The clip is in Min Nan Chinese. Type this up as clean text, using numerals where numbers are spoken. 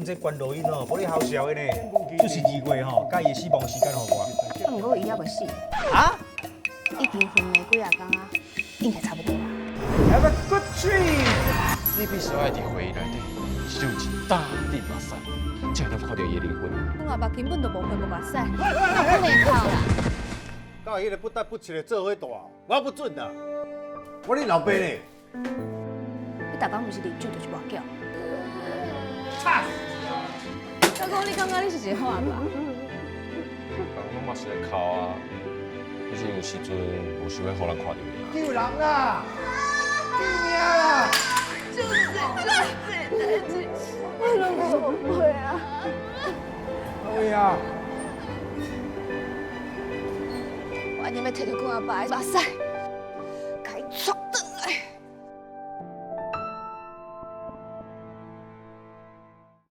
阮這關錄音哦，無咧好笑的呢。就是2月吼，佮伊的死亡時間予我。啊，毋過伊猶未死。啊？已經昏迷幾仔工啊，應該差不多啊。 Have a good trip。你必須愛佇回憶內底，只有一大滴目屎，才會當看著伊的靈魂。阮阿爸根本就無花過目屎，哪可能哭啦？佮彼个不得不七的做伙大，我不准啦！我恁老爸呢？你逐工毋是啉酒就是跋筊。老公，你感覺你是一個好阿爸？人攏嘛是會哭啊，只是有時陣無想欲予人看著爾。救人啦！救命啦！就是這代誌，我攏無悔啊！阿偉啊！我一定欲提著阮阿爸的目屎。